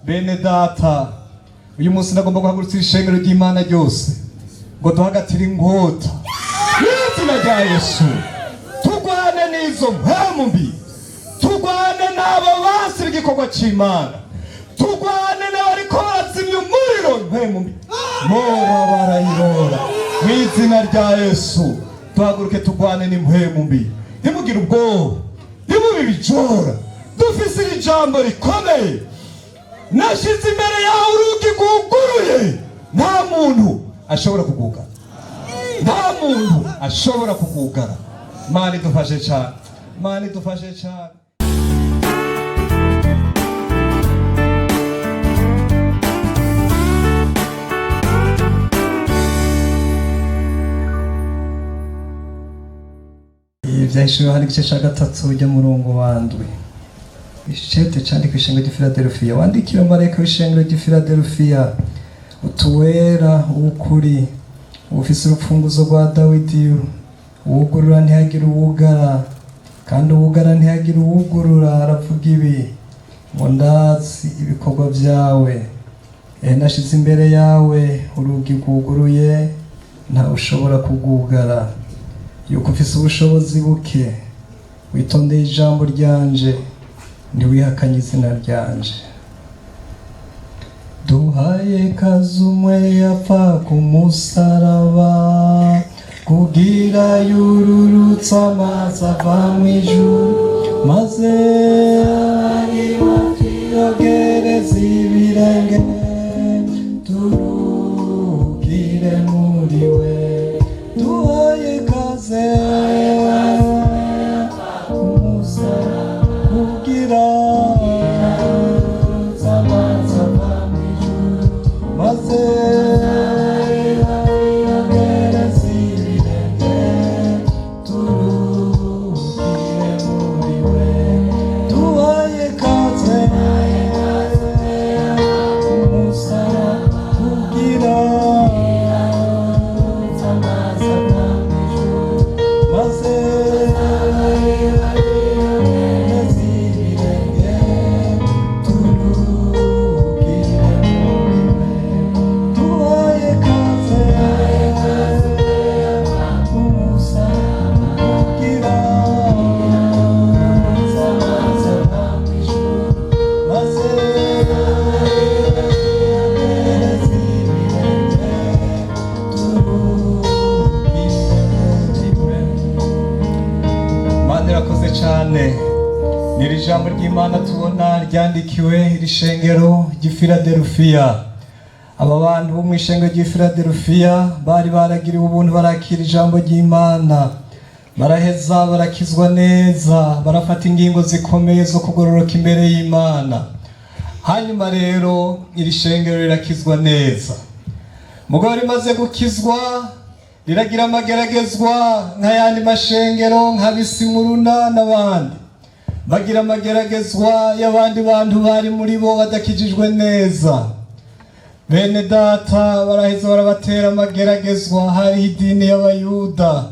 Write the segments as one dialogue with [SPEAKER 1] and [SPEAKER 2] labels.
[SPEAKER 1] Bene data, uyu munsi ndagomba guhagurutsa ishengero ry'Imana ryose ngo duhagatire inkota mw'izina rya Yesu, turwane n'izo mpemu mbi, turwane n'abo basira igikorwa c'Imana, turwane n'abariko barazimya umuriro mpemu mbi mora barayirora. Mw'izina rya Yesu duhaguruke turwane n'impwemu mbi. Ntimugire ubwoba, ntimube ibijora, dufise iri jambo rikomeye: nashize imbere yawe urugi rwuguruye, nta muntu ashobora kugugara, nta muntu ashobora kugugara. Mana idufashe cyane, Mana idufashe cyane.
[SPEAKER 2] Ivyahishuriwe Yohana igice ca 3 ujya murongo wa 7. Icete candikwa ishengero ry'i Filadelfiya. Wandikira marayika w'ishengero ry'i Filadelfiya utuwera w'ukuri, ufise urufunguzo rwa Dawidi, uwugurura ntihagire uwugara, kandi uwugara ntihagire uwugurura, aravuga ibi ngo: ndazi ibikorwa vyawe, nashize imbere yawe urugi rwuguruye, ntawe ushobora kugugara, yuko ufise ubushobozi buke, witondeye ijambo ryanje, ntiwihakanye izina ryanje. Duhaye kazumwe yapfa ku musaraba kugira yururutse amazi ava mu ijuru, maze yogereza ibirenge, turukire muri we. Duhaye kaze umusaraba kugira amazi ava mu ijuru, maze yogereza ibirenge, turukire muri we. Duhaye kaze umusaraba kugira amazi ava mu ijuru, maze yogereza ibirenge, turukire muri we. Duhaye kaze umusaraba kugira amazi ava mu ijuru, maze yogereza ibirenge, turukire muri we.
[SPEAKER 1] Mana irakoze cyane. Ni iri jambo ry'Imana tubona ryandikiwe iri shengero ry'i Filadelfiya. Aba bantu bo mu ishengero ry'i Filadelfiya bari baragiriwe ubuntu, barakira ijambo ry'Imana, baraheza barakizwa neza, barafata ingingo zikomeye zo kugororoka imbere y'Imana. Hanyuma rero iri shengero rirakizwa neza. Mugabo rimaze gukizwa riragira amageragezwa nk'ayandi mashengero nka Bisimuruna n'abandi. Bagira amageragezwa y'abandi bantu bari muri bo badakijijwe neza. Bene data, baraheza barabatera amageragezwa. Hariho idini y'Abayuda,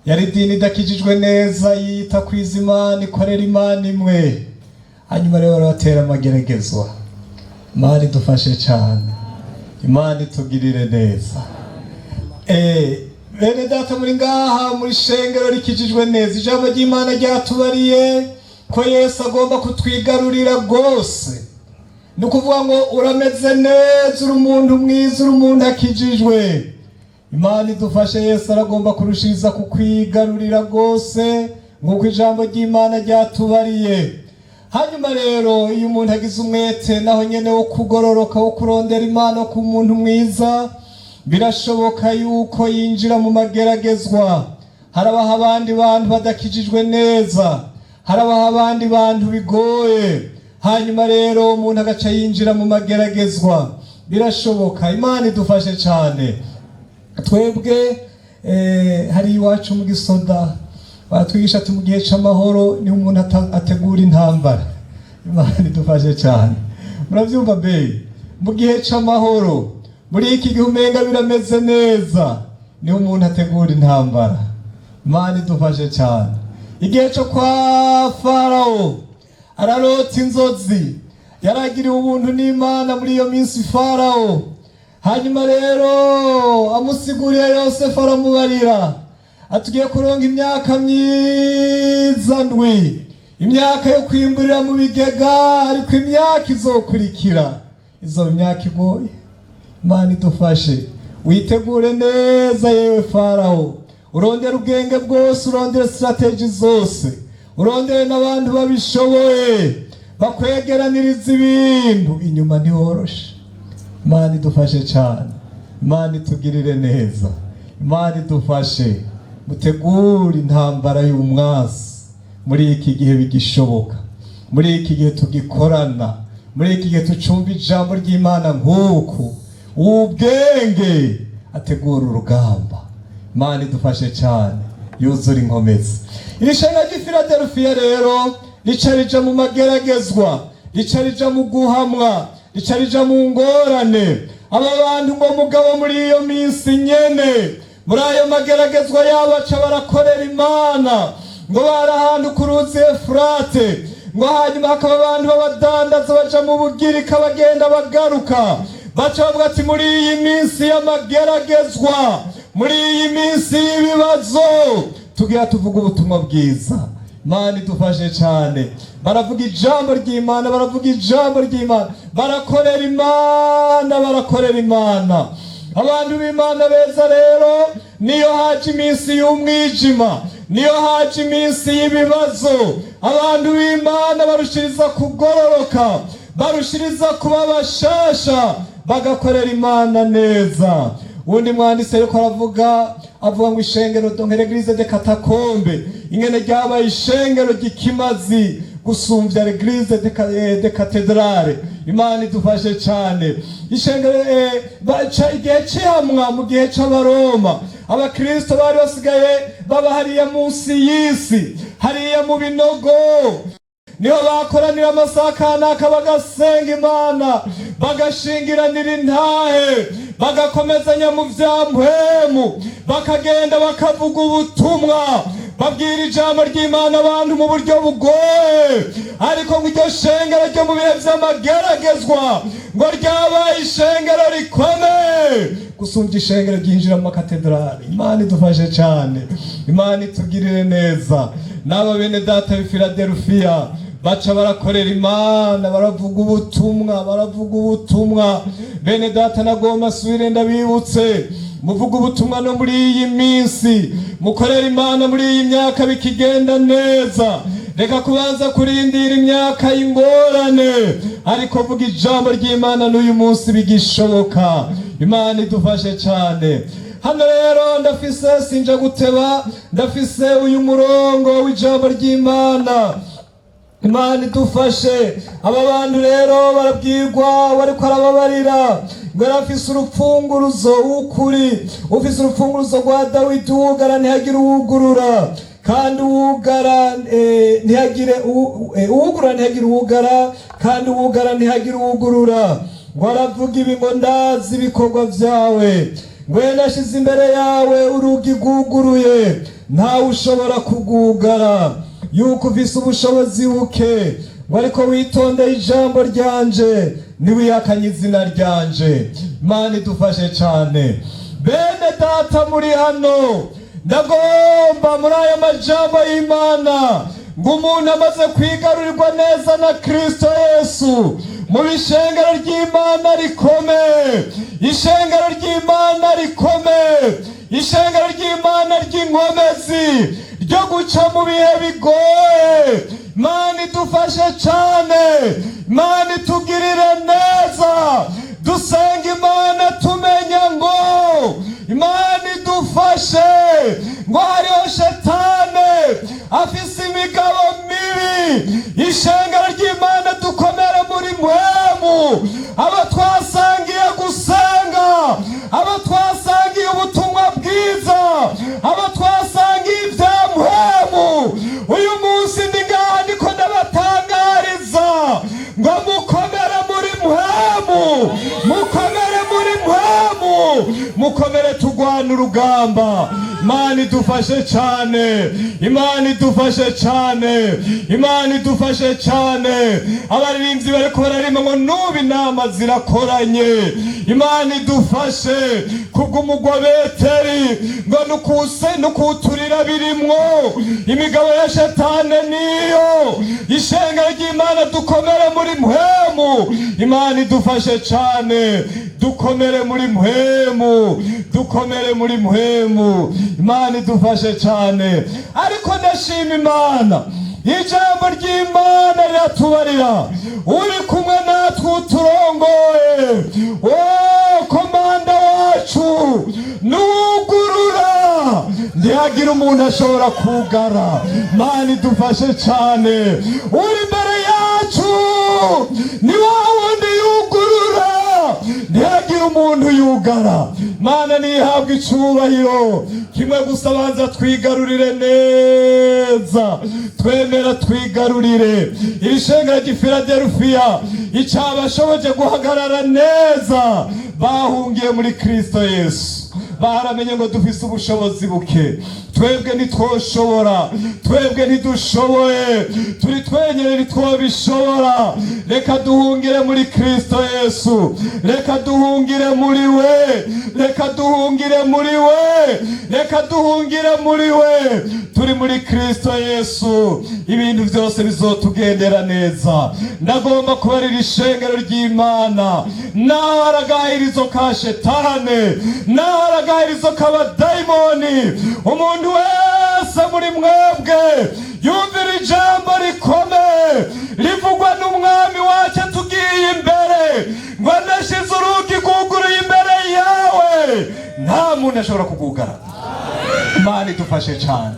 [SPEAKER 1] yari idini idakijijwe neza, yita kwiza Imana, ikorera Imana imwe. Hanyuma rero barabatera amageragezwa. Imana idufashe cyane, Imana itugirire neza. Bene data, muri ngaha muri shengero rikijijwe neza, ijambo ry'Imana ryatubariye ko Yesu agomba kutwigarurira rwose. Ni ukuvuga ngo urameze neza, uri umuntu mwiza, uri umuntu akijijwe. Imana idufashe, Yesu aragomba kurushiriza kukwigarurira rwose nk'uko ijambo ry'Imana ryatubariye. Hanyuma rero iyo umuntu agize umwete naho nyene wo kugororoka, wo kurondera Imana, wo kuba umuntu mwiza, birashoboka yuko yinjira mu mageragezwa. Harabaho abandi bantu badakijijwe neza, harabaho abandi bantu bigoye. Hanyuma rero umuntu agaca yinjira mu mageragezwa, birashoboka. Imana idufashe cyane. Twebwe hari iwacu mu gisoda baratwigisha ati mu gihe c'amahoro niho umuntu ategura intambara. Imana idufashe cyane. Muravyumva mbe? Mu gihe c'amahoro, muri iki gihe umenga birameze neza, niho umuntu ategura intambara. Imana idufashe cyane. Igihe cyo kwa Farawo, ararota inzozi. Yaragiriwe ubuntu n'Imana muri iyo minsi Farawo. Hanyuma rero amusiguriye Yosefu, aramubarira atugiye kuronka imyaka myiza ndwi, imyaka yo kwimburira mu bigega, ariko imyaka izokurikira izo myaka igoye. Imana idufashe. Witegure neza yewe Farawo, urondere ubwenge bwose, urondere strategy zose, urondere n'abantu babishoboye bakwegeraniriza ibintu. Inyuma ntihoroshe. Imana idufashe cyane, Imana itugirire neza, Imana idufashe. Mutegure intambara y'umwasi muri iki gihe bigishoboka, muri iki gihe tugikorana, muri iki gihe tucumva ijambo ry'Imana nk'uku. Ubwenge ategura urugamba. Imana idufashe cyane, yuzura inkomezi. Iri shanga ry'i Filadelfiya rero rica rija mu mageragezwa, rica rija mu guhamwa, rica rija mu ngorane. Aba bantu ngo mugabo muri iyo minsi nyene, muri ayo mageragezwa yabo, aca barakorera Imana. Ngo bari ahantu ku ruzi Efurate, ngo hanyuma hakaba abantu b'abadandaza baja mu Bugirika, bagenda bagaruka, baca bavuga ati: "Muri iyi minsi y'amageragezwa, muri iyi minsi y'ibibazo, tugira tuvuga ubutumwa bwiza." Imana idufashe cyane. Baravuga ijambo ry'Imana, baravuga ijambo ry'Imana, barakorera Imana, barakorera Imana. Abantu b'Imana beza rero, niyo haje iminsi y'umwijima, niyo haje iminsi y'ibibazo, abantu b'Imana barushiriza kugororoka, barushiriza kuba bashasha, bagakorera Imana neza. Uwundi mwanditsi ariko aravuga, avuga ngo ishengero, donc l'église de catacombes, ingene ryabaye ishengero ry'ikimazi gusumvya l'église de cathédrale. Imana idufashe cyane. Ishengero baca igihe cihamwa mu gihe c'Abaroma, abakristo bari basigaye baba hariya munsi y'isi, hariya mu binogo, niho bakoranira amasaha kanaka, bagasenga Imana, bagashingiranira intahe, bagakomezanya mu vya mpwemu, bakagenda bakavuga ubutumwa, babwira ijambo ry'Imana abantu mu buryo bugoye. Ariko ngo iryo shengero ryo mu bihe vy'amageragezwa ngo ryabaye ishengero rikomeye gusumbya ishengero ryinjira mu makatedrali. Imana idufashe cyane, Imana itugirire neza. N'aba bene data b'i Filadelfiya baca barakorera Imana, baravuga ubutumwa, baravuga ubutumwa. Bene data, nagomba asubire ndabibutse: muvuga ubutumwa no muri iyi minsi, mukorera Imana muri iyi myaka bikigenda neza. Reka kubanza kurindira imyaka y'ingorane, ariko vuga ijambo ry'Imana n'uyu munsi bigishoboka. Imana idufashe cyane. Hano rero ndafise, sinja guteba, ndafise uyu murongo w'ijambo ry'Imana. Imana idufashe. Aba bantu rero barabwirwa, bariko arababarira ngo yarafise urupfunguruzo w'ukuri, ufise urupfunguruzo rwa Dawidi, uwugara ntihagire uwugurura, kandi uwugara ntihagire uwugurura, ntihagire uwugara, kandi uwugara ntihagire uwugurura. Ngo aravuga ibi ngo: "Ndazi ibikorwa byawe, ngo nashize imbere yawe urugi rwuguruye, ntawe ushobora kugugara, yuko ufise ubushobozi buke, ngo ariko witondeye ijambo ryanje, ntiwihakanye izina ryanje." Imana idufashe cyane. Bene data muri hano, ndagomba muri aya majambo y'Imana ngo umuntu amaze kwigarurirwa neza na Kristo Yesu mu ishengero ry'Imana rikomeye, ishengero ry'Imana rikomeye, ishengero ry'Imana ry'inkomezi ryo guca mu bihe bigoye. Imana idufashe cyane, Imana itugirire neza. Dusenga Imana tumenya ngo Imana idufashe, ngo hariho shetane afise imigabo mibi. Ishengero ry'Imana, dukomere muri mpwemu. Abo twasangiye gusenga, abo twasangiye ubutumwa bwiza, abo twasangiye ibya mpwemu, uyu munsi ndi ngaha ndiko ndabatangariza ngo mukomere muri mpwemu, mukomere muri mpwemu, mukomere, tugwana urugamba. Imana idufashe cyane, Imana idufashe cyane, Imana idufashe cyane. Abaririmbyi bariko bararirimba ngo nubu inama zirakoranye. Imana idufashe kubw'umugwa Beteri, ngo nukuse nukuturira birimwo imigabo ya Shetane. Niyo ishengero ry'Imana, dukomere muri mpwemu. Imana idufashe cyane, dukomere muri mpwemu, dukomere muri mpwemu. Imana idufashe cyane. Ariko ndashima Imana, ijambo ry'Imana riratubarira uri kumwe natwe, uturongoye, o komanda wacu, nugurura ntihagira umuntu ashobora kugara. Mana idufashe cyane. Uri imbere yacu ni wa wundi yugurura ntihagire umuntu yugara. Mana nihabwe icubahiro. Kimwe gusa, banza twigarurire neza, twemera twigarurire iri shengero ry'i Filadelfiya. Icabashoboje guhagarara neza, bahungiye muri Kristo Yesu. Baramenye ngo dufise ubushobozi buke, twebwe ntitwoshobora, twebwe ntidushoboye, turi twenyine ntitwobishobora. Reka duhungire muri Kristo Yesu, reka duhungire muri we, reka duhungire muri we, reka duhungire muri we. Turi muri Kristo Yesu, ibintu byose bizotugendera neza. Ndagomba kubarira ishengero ry'Imana, naho aragahirizo ka Shetane, naho aragahirizo k'abadayimoni, umuntu wese muri mwebwe yumvira ijambo rikomeye rivugwa n'umwami wacu tugiye imbere, ngo ndashize urugi rwuguruye imbere yawe, nta muntu ashobora kugugara. Imana idufashe cyane.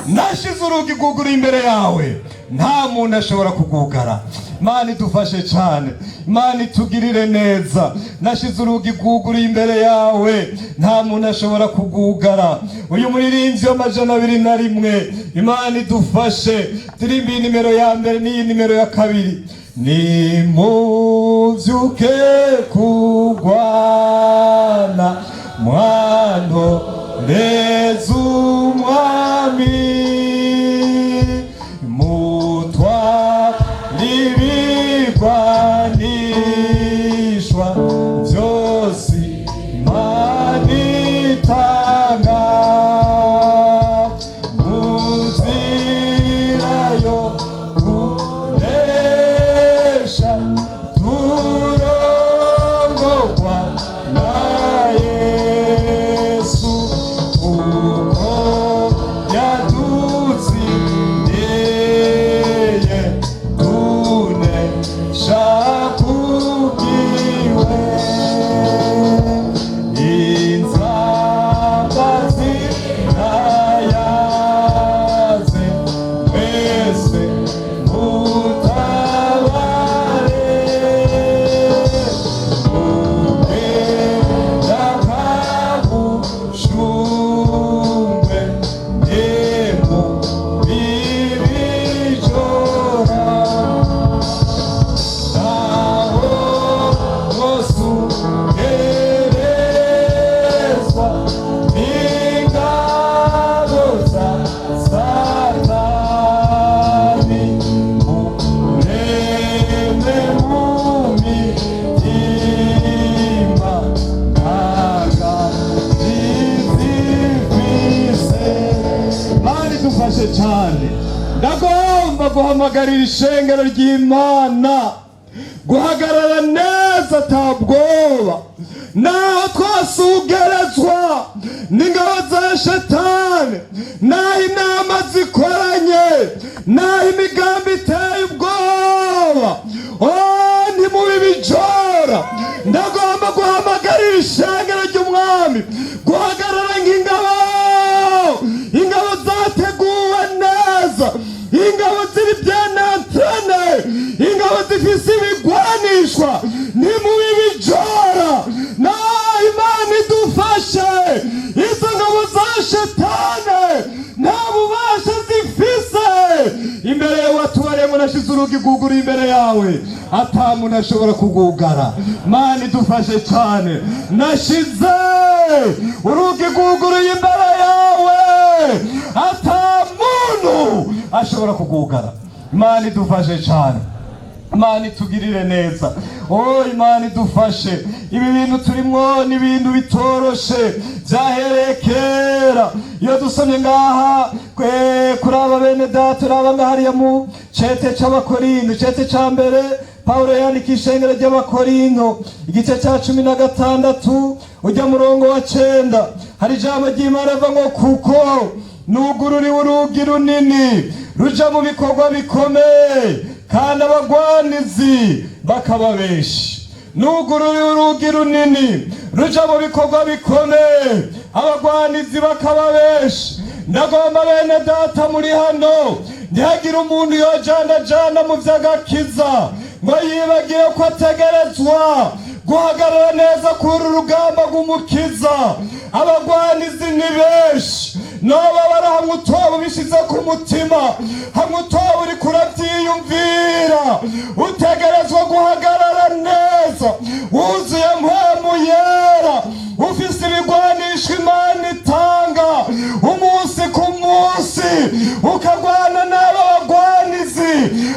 [SPEAKER 1] Nashize urugi rwuguruye imbere yawe, nta muntu ashobora kugugara. Imana idufashe cyane, Imana itugirire neza. Nashize urugi rwuguruye imbere yawe, nta muntu ashobora kugugara. Uyu muririmbyi w'201, Imana idufashe, turimba iyi nimero ya mbere n'iyi nimero ya kabiri. Nimuvyuke kugwana, mwano umwami, mutwara ibigwanishwa byose Imana itanga, mu nzira yo kunesha turongorwa na Yesu, kuko yadutsindiye, tunesha kubwiwe. Inzamba zirayaze, mwese mutabare, mugenda kabushungwe, nimubibijora, naho mwosugerezwa n'ingabo za Satani, mureme mu mitima ntagazifise. Mana idufashe cyane. Ndagomba guhamagarira ishengero ry'Imana guhagarara neza atabwoba, naho twasugerezwa n'ingabo za Shetani, naho inama zikoranye, naho imigambi iteye ubwoba. Oh, ntimubibijora. Ndagomba guhamagarira ishengero ry'umwami guhagarara nk'ingabo, ingabo zateguwe neza, ingabo ziri bien entraînées, ingabo zifise ibigwanishwa. Ntimubibijora na Imana idufashe. Izo ngabo za Shetane nta bubasha zifise imbere yawe. Watubaremo, nashize urugi rwuguruye imbere yawe, ata muntu muntu ashobora kugugara. Mana idufashe cyane. Nashize urugi rwuguruye imbere yawe, ata muntu ashobora kugugara. Imana idufashe cyane, Imana itugirire neza. Oh, Imana idufashe. Ibi bintu turimwo ni ibintu bitoroshe, byahereye kera. Iyo dusomye ngaha kuri aba bene data, uraba ngaha hariya mu cete c'Abakorinto, cete ca mbere Pawulo yandika ishengero ry'Abakorinto, igice ca 16, ujya murongo wa 9, hari ijambo ry'Imana ava ngo: "Kuko nugururiwe urugi runini ruja mu bikorwa bikomeye, kandi abagwanizi bakaba benshi." Nugururiwe urugi runini ruja mu bikorwa bikomeye, abagwanizi bakaba benshi. Ndagomba bene data muri hano, ntihagire umuntu yojandajana mu vy'agakiza ngo yibagire ko ategerezwa guhagarara neza kuri uru rugamba rw'Umukiza. Abagwanizi ni benshi. Noba bari hamwe utoba ubishize ku mutima, hamwe utoba uriko uravyiyumvira, utegerezwa guhagarara neza, wuzuye Mpwemu Yera, ufise ibigwanisho Imana itanga. Umunsi ku munsi ukagwana n'aba bagwanizi.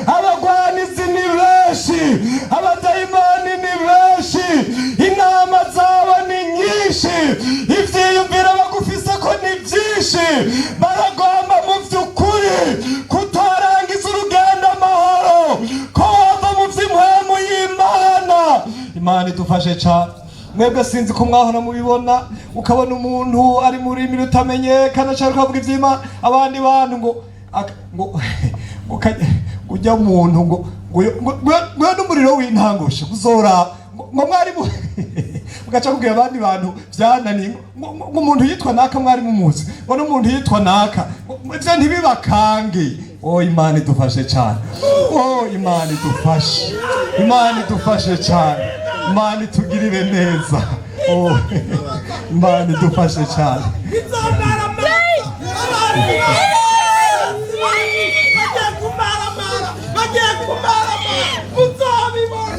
[SPEAKER 1] Abagwanizi ni benshi, abadayimoni ni benshi, inama zabo ni nyinshi, ivyiyumviro bagufise ko ni byinshi. Baragomba mu vy'ukuri kutorangiza urugendo amahoro, ko wava mu vy'impwemu y'Imana. Imana idufashe cane. Mwebwe sinzi ko mwahora mubibona, ukabona umuntu ari mu rurimi rutamenyekana cyangwa ukavuga ivy'Imana, abandi bantu ngo ngo ujya muntu ngo n'umuriro w'intangoshe uzora ngo mwari ugaca kubwira abandi bantu vyananiye ngo umuntu yitwa naka mwari mumuzi, ngo n'umuntu yitwa naka ngo ivyo ntibibakange. Oh, Imana idufashe cyane. Oh, Imana idufashe, Imana idufashe cyane, Imana itugirire neza. Oh, Imana idufashe cyane.
[SPEAKER 3] Bizomaramara, abantu bagiye kumaramara, bagiye kumaramara, muzabibona.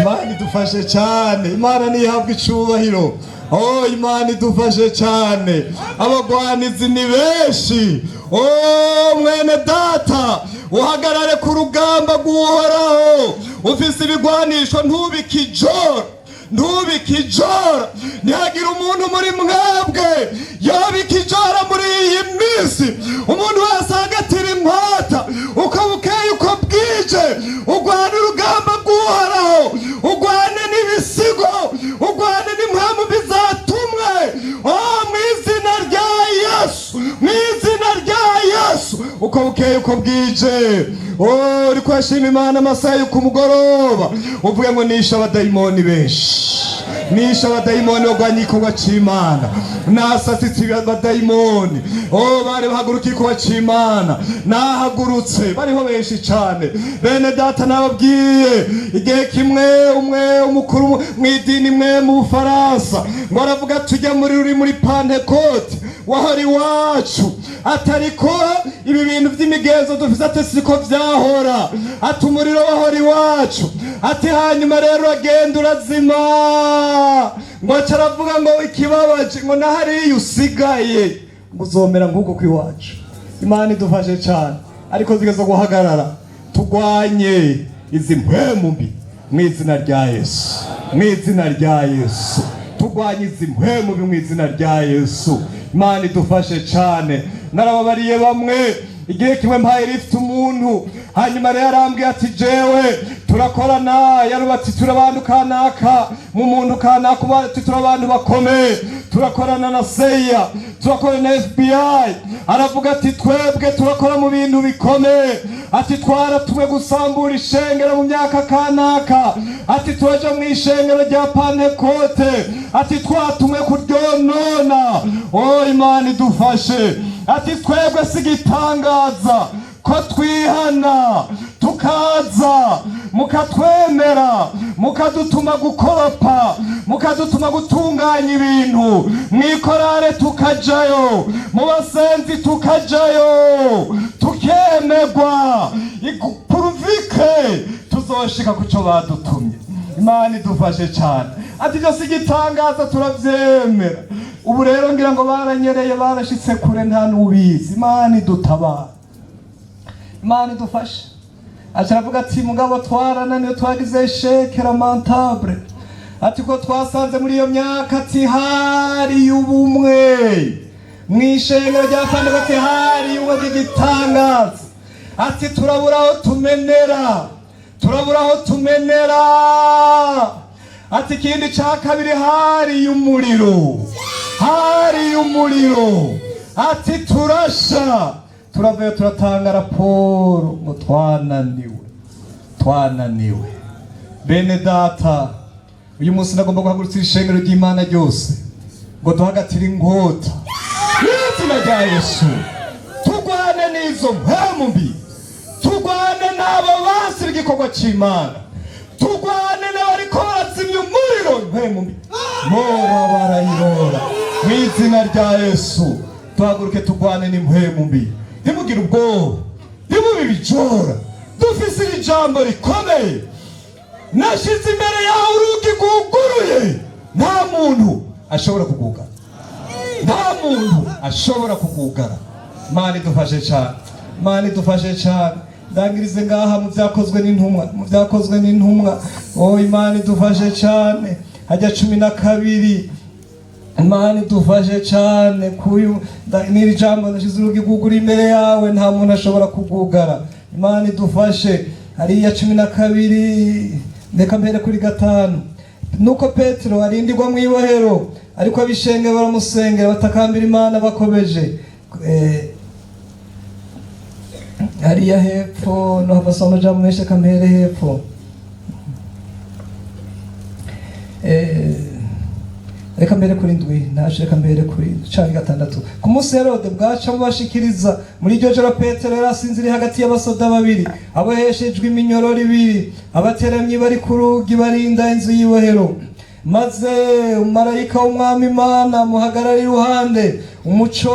[SPEAKER 1] Imana idufashe cyane. Imana ntihabwe icubahiro. Oh, Imana idufashe cyane. Abagwanizi ni benshi. Oh, mwene data, uhagarare ku rugamba rw'Uhoraho ufise ibigwanisho. Ntubike ijoro, ntubike ijoro. Ntihagire umuntu muri mwebwe yobika ijoro muri iyi minsi. Umuntu wese ahagatira inkota, uko bukeye uko bwije ugwana urugamba rw'Uhoraho, ugwane n'ibisigo, ugwane n'impamvu bizatumwe. Oh, mu izina rya Yesu, mu izina rya Yesu. Uko bukeye uko bwije, oh, uri kwashima Imana amasaha yo ku mugoroba, uvuge ngo: "Nishe abadayimoni benshi, nishe abadayimoni bagwanya igikorwa c'Imana, nasasitse abadayimoni, oh, bari bahaguruka igikorwa c'Imana, nahagurutse." Bariho benshi cane. Bene data, nababwiye igihe kimwe, umwe umukuru mw'idini imwe mu Bufaransa ngo aravuga: "Tujya muri ruri muri Pantekote wahora iwacu, atariko ibi bintu by'imigenzo dufise, ati siko vyahora, ati umuriro wahora iwacu, ati hanyuma rero uragenda urazima." Ngo aca aravuga ngo ikibabaje ngo nahariya usigaye ngo uzomera nk'uko kw'iwacu. Imana idufashe cyane, ariko zigeze guhagarara tugwanye izi mpwemu mbi mu izina rya Yesu, mu izina rya Yesu. Tugwanye izi mpwemu mbi mu izina rya Yesu. Imana idufashe cyane. Narababariye bamwe igihe kimwe, mpaye lift umuntu, hanyuma rero arambwiye ati: "Jewe turakorana." Yarubatse: "Turi abantu kanaka mu muntu kanaka." Uba ati: "Turi abantu bakomeye, turakorana na CIA, turakorana na FBI." Aravuga ati: "Twebwe turakora mu bintu bikomeye." Ati: "Twaratumwe gusambura ishengero mu myaka kanaka." Ati: "Turaja mu ishengero rya Pantekote." Ati: "Twatumwe kuryonona." Oh, Imana idufashe. Ati: "Twebwe si igitangaza ko twihana tukaza Mukatwemera, mukadutuma gukoropa, mukadutuma gutunganya ibintu mwikorare, tukajayo mu basenzi, tukajayo tukemegwa puruvike, tuzoshika kuco badutumye. Imana idufashe cyane. Ati ibyo si igitangaza, turabyemera. Ubu rero ngira ngo baranyereye, barashitse kure, nta n'ubizi. Imana idutabara, Imana idufashe. Aca aravuga ati: "Mugabo twarananiwe, twagize échec lamentable." Ati ko twasanze muri iyo myaka, ati hari ubumwe mu ishengero rya Pantekote, ati hari ubumwe bw'igitangaza. Ati turabura aho tumenera, turabura aho tumenera. Ati ikindi cya kabiri, hari umuriro, hari umuriro. Ati turasha, turavuye, turatanga raporo ngo twananiwe, twananiwe. Bene data, uyu munsi nagomba guhagurutsa ishengero ry'Imana ryose ngo duhagatire inkota n'izina rya Yesu, turwane n'izo mpemu mbi, turwane n'abo basira igikorwa cy'Imana, turwane n'abariko barazimya umuriro. Mpemu mbi bora barayirora mu izina rya Yesu. Duhaguruke turwane n'impwemu mbi. Ntimugire ubwoba, ntimube ibijora. Dufise iri jambo rikomeye: "Nashize imbere yawe urugi rwuguruye, nta muntu ashobora kugugara, nta muntu ashobora kugugara." Imana idufashe cyane, Imana idufashe cyane. Ndangirize ngaha mu Byakozwe n'Intumwa, mu Byakozwe n'Intumwa. Oh, Imana idufashe cyane. Hajya 12. Imana idufashe cyane. Kuyu n'iri jambo: "Nashize urugi rwugura imbere yawe, nta muntu ashobora kugugara." Imana idufashe. Hariya 12, reka mbere kuri 5. Nuko Petero arindirwa mu ibohero, ariko abishenge baramusengera, batakambira Imana bakomeje. Hariya hepfo no havasoma amajambo menshi, reka mpere hepfo. Reka mbere kuri 7, ntaje, reka mbere kuri cumi 6. Ku munsi Herode bwaca mubashikiriza, muri iryo joro Petero yari asinziriye hagati y'abasoda babiri, aboheshejwe iminyororo ibiri, abateramyi bari ku rugi barinda inzu y'ibohero. Maze umumarayika w'Umwami Imana amuhagarara iruhande, umuco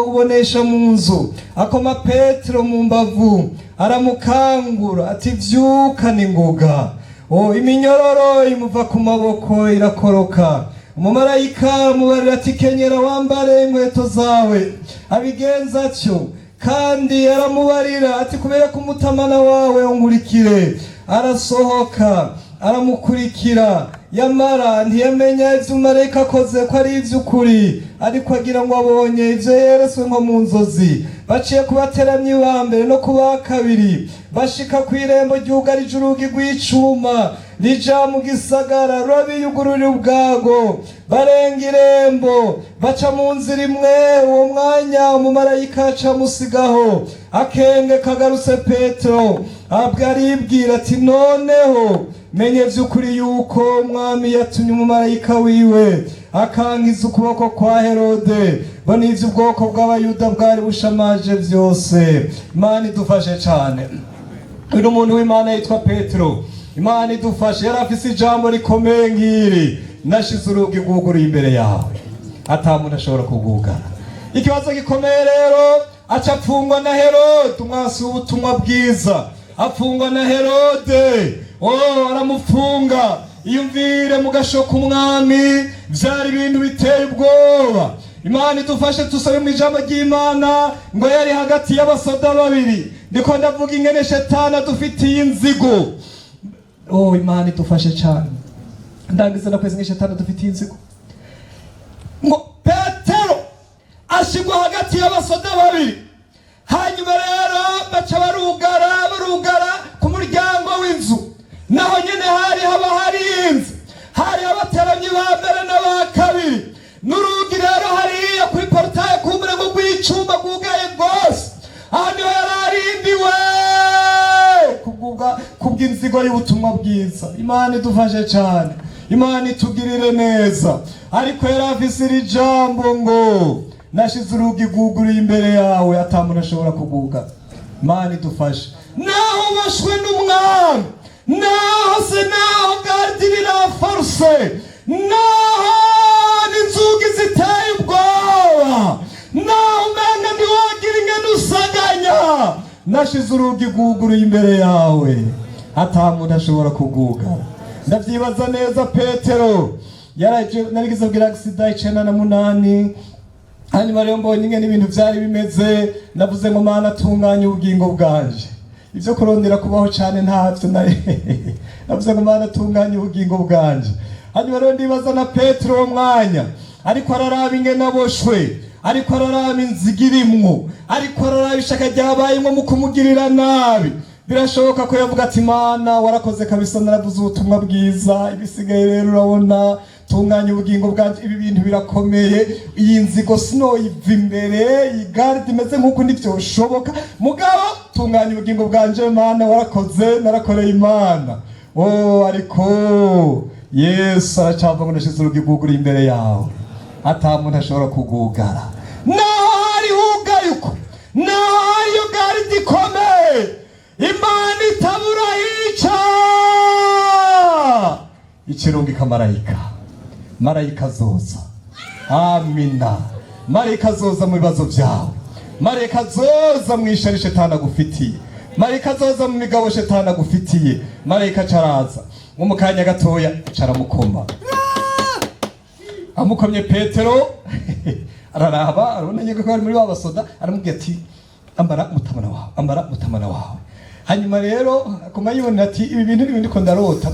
[SPEAKER 1] ubonesha mu nzu, akoma Petero mu mbavu, aramukangura ati: "Vyuka n'ingoga." O, iminyororo imuva ku maboko irakoroka. Umumarayika amubarira ati: "Kenyera, wambare inkweto zawe." Abigenza atyo. Kandi aramubarira ati: "Kubera ko umutamana wawe, unkurikire." Arasohoka aramukurikira, yamara ntiyamenya ivyo umumarayika akoze ko ari ivy'ukuri, ariko agira ngo abonye ivyo yeretswe nko mu nzozi. Baciye ku bateramyi ba mbere no ku ba kabiri, bashika ku irembo ryugarije urugi rw'icuma rija mu gisagara, rurabiyugururira ubwago, barenga irembo, baca mu nzira imwe. Uwo mwanya umumarayika aca amusigaho. Akenge kagarutse Petero, abwo aribwira ati: "Noneho menye vy'ukuri yuko Umwami yatumye umumarayika wiwe akankiza ukuboko kwa Herode, bo n'ivyo ubwoko bw'Abayuda bwari bushamaje vyose." Imana idufashe cane. Uyu muntu w'Imana yitwa Petero, Imana idufashe, yari afise ijambo rikomeye nk'iri: "Nashize urugi rwuguruye imbere yawe, ata muntu ashobora kugugara." Ikibazo gikomeye rero, aca apfungwa na Herode, umwasi w'ubutumwa bwiza, apfungwa na Herode. Oh, aramufunga. Iyumvire mu gasho k'umwami, vyari ibintu biteye ubwoba. Imana idufashe. Tusabe mu ijambo ry'Imana ngo yari hagati y'abasoda babiri. Ndiko ndavuga ingene shetani adufitiye inzigo. Oh, Imana idufashe cyane. Ndangiza ndakwezi ingene shetani adufitiye inzigo. Ngo Petero ashigwa hagati y'abasoda babiri, hanyuma rero baca barugara, barugara ku muryango w'inzu. Naho nyene hari haba harinze, hari abateramyi ba mbere n'aba kabiri, n'urugi rero hariya kuri portail ku muryango rw'icuma rwugaye rwose. Aho niho yari arindiwe kubw'inzigo y'ubutumwa bwiza. Imana idufashe cyane, Imana itugirire neza. Ariko yari afise iri jambo ngo: "Nashize urugi rwuguruye imbere yawe, ata muntu ashobora kugugara." Imana idufashe. Naho uboshwe n'umwami. Naho se naho garde iri force, naho n'inzugi ziteye ubwoba, naho umenga ntiwogira ingene usaganya, nashize urugi rwuguruye imbere yawe ata muntu ashobora kugugara. Ndavyibaza neza, Petero yaraje, narigeze kugira accident 98. Hanyuma rero mbonye ingene ibintu vyari bimeze, navuze ngo: "Mana, tunganya ubugingo bwanje." Ivyo kurondera kubaho cane ntavyo nari. Navuze ngo: "Mana, tunganya ubugingo bwanje." Hanyuma rero ndibaza na Petero uwo mwanya ariko araraba ingene aboshwe, ariko araraba inziga irimwo, ariko araraba ishaka ryabayemwo mu kumugirira nabi, birashoboka ko yavuga ati: "Mana, warakoze kabisa, naravuze ubutumwa bwiza, ibisigaye rero urabona, tunganya ubugingo bwanje, ibi bintu birakomeye, iyi nzigo sinoyiva imbere, iyi garde imeze nk'uko ntivyoshoboka, mugabo tunganya ubugingo bwanje, Mana, warakoze, narakoreye Imana." Oh, ariko Yesu aracava ngo: "Nashize urugi rwuguruye imbere yawe ata muntu ashobora kugugara." Naho hari hugaye uko, naho hariyo garde ikomeye, Imana itabura hica ikirungika marayika. Marayika azoza, amina. Marayika azoza mu bibazo byawe, marayika azoza mu ishari shetani agufitiye, marayika azoza mu migabo shetani agufitiye. Marayika acaraza nko mu kanya gatoya, acaramukoma. Amukomye, Petero araraba, arabona nyine ko ari muri ba basoda. Aramubwira ati: "Ambara mutamana wawe, ambara mutamana wawe." Hanyuma rero akoma yibonera ati: "Ibi bintu ni ibintu ndiko ndarota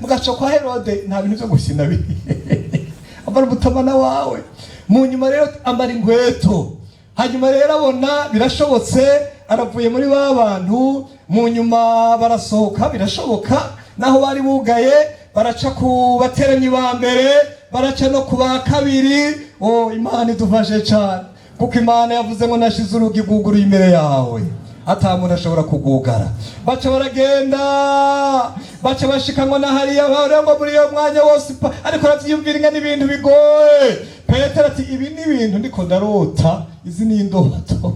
[SPEAKER 1] mugasho kwa Herode, nta bintu byo gusina biri. Ambara umutamana wawe." Mu nyuma rero ambara inkweto. Hanyuma rero abona birashobotse, aravuye muri ba bantu. Mu nyuma barasohoka, birashoboka, naho bari bugaye, baraca ku bateranyi ba mbere, baraca no ku ba kabiri. Oh, Imana idufashe cyane, kuko Imana yavuze ngo: "Nashize urugi rwuguruye imbere yawe ata muntu ashobora kugugara." Baca baragenda, baca bashikanwa na hariya. Bahora ngo muri iyo mwanya wose ariko aravyiyumvira ingene ibintu bigoye. Petero ati: "Ibi ni ibintu ndiko ndarota, izi ni indoto."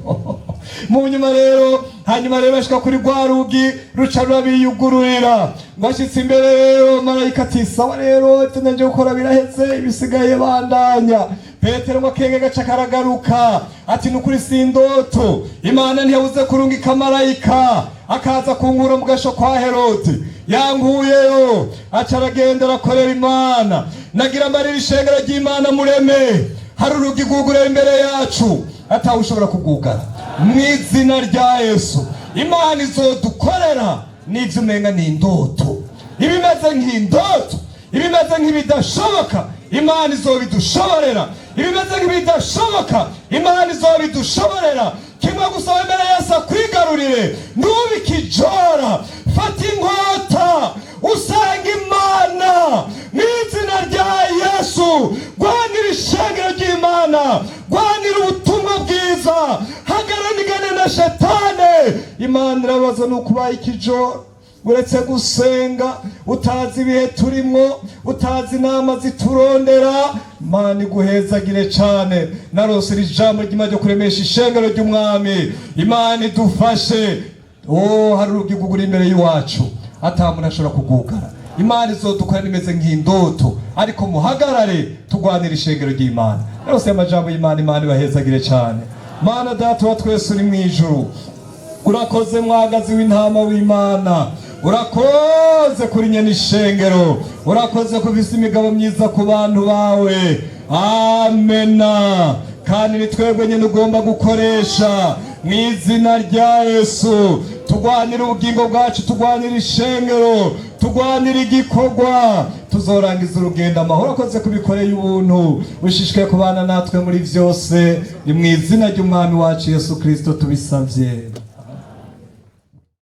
[SPEAKER 1] Mu nyuma rero, hanyuma rero bashika kuri rwa rugi, ruca rurabiyugururira. Ngo ashitse imbere rero, marayika ati: "Sawa rero, ivyo nanje gukora biraheze, ibisigaye bandanya." Petero ngo akenge gaca karagaruka, ati: "Nukuri si indoto, Imana ntiyabuze kurungika marayika akaza kunkura mu gasho kwa Herode, yankuyeyo." Aca aragenda arakorera Imana. Nagira amarira ishengero ry'Imana mureme, hari urugi rwugurura imbere yacu atawe ushobora kugugara. Mu izina rya Yesu, Imana izodukorera n'ibyo umenga ni indoto, ibimeze nk'indoto, ibimeze nk'ibidashoboka, Imana izobidushoborera. Ibimeze nk'ibidashoboka, Imana izobidushoborera. Kimwe gusa, wemere Yesu akwigarurire, ntubike ijora, fata inkota usanga Imana. Mu izina rya Yesu, rwanira ishengero ry'Imana, rwanira ubutumwa bwiza, hagaranigane na shetane. Imana irabaza ni ukubaye ikijoro, uretse gusenga, utazi ibihe turimwo, utazi inama ziturondera. Imana iguhezagire cane. Narose iri jambo ry'Imana ryo kuremesha ishengero ry'Umwami. Imana idufashe. Oh, hari urugi rwugura imbere y'iwacu ata muntu ashobora kugugara. Imana izodukora nimeze nk'indoto, ariko muhagarare turwanire ishengero ry'Imana. Narose amajambo y'Imana. Imana ibahezagire cane. Mana Data wa twese uri mu ijuru, urakoze mwagazi w'intama w'Imana, urakoze kuri nyene ishengero, urakoze kuvisa imigabo myiza ku bantu bawe. Amena. Kandi ni twebwe nyine ugomba gukoresha. Mu izina rya Yesu, turwanire ubugingo bwacu, turwanire ishengero, turwanire igikorwa, tuzorangiza urugendo amahoro. Akoze kubikoreye ubuntu, ushishikaye kubana natwe muri byose. Ni mu izina ry'Umwami wacu Yesu Kirisito tubisabye.